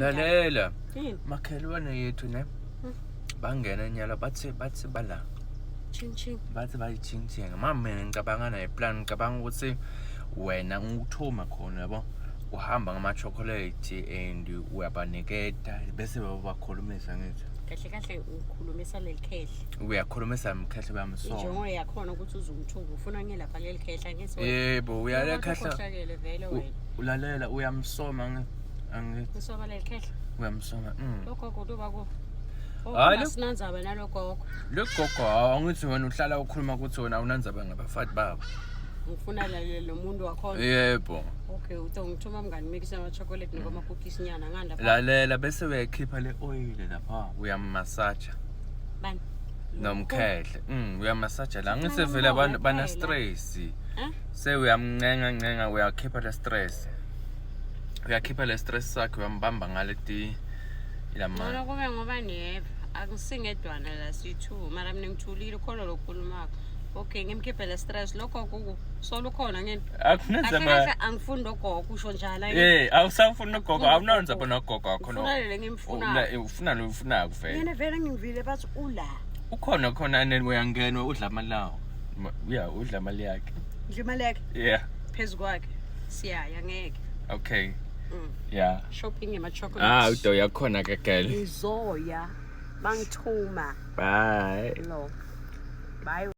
Lalela. Yini? Makhelwane yethu ne. Bangena nyalo bathi bathi bala. Ching ching. Bathi bayitshingtshinga. Mama mina ngicabanga naye plan ngicabanga ukuthi wena ngikuthuma khona yabo. Uhamba ngama chocolate and uyabaniketa bese babakhulumisa ngithi. Kahle kahle ngikhulumisa leli khehle. Uyakhulumisa mkhehle bayamsoma. Injongo yakhona ukuthi uzungithuka ufuna ngilapha leli khehle angithi wena. Yebo uyalekhehla. Ukhohlakele vele U- wena. Ulalela uyamsoma angithi Ngisoma leli khehle. uyamsoma. Lo gogo uba ku. Hhayi, lo- Asinandzaba nalogogo. Lo gogo hawu angithi wena uhlala ukhuluma ukuthi wena awunandzaba ngabafati babo. Ngifuna la lo muntu wakhona. Yebo. Okay, uthi ngithuma mngani mikisa ama chocolate noma cookies nyana nganda. Lalela bese uyayikhipha le oil lapha uyammasaja Bani? nomkhehle. Uyammasaja la ngithi Sifuna vele abantu ukumbona bana phela. stress. Eh? Se uyamncenga ncenga uyakhipha le stress. Uyakhipha le stress sakhe uyambamba ngale ti Ngcono ilama. kube ngoba niyeva. Akusingedwana la siyi-two mara mina ngithulile ukhona lokukhulumako. Okay, ngimkhiphe le stress lokho kuku solo ukhona ngini. Kahle Akunandzaba. kahle angifuni logogo usho njalo angini. Eh, awusafuni ugogo, awunandzaba nogogo wakho no. Ngifuna lele ngimfunayo. Ufuna lo ufunayo vele. Yena vele ngimvile bathi ula. Ukhona khona neni uyangena udla amalawo. Yeah, udla imali yakhe. Ndla imali yakhe Yeah. phezu kwakhe. Siyaya ngeke. Okay. Yeah. Shopping ema chocolate. Ah, udoya khona ke girl. Ngizoya. Bangithuma Bye. lo. Bye.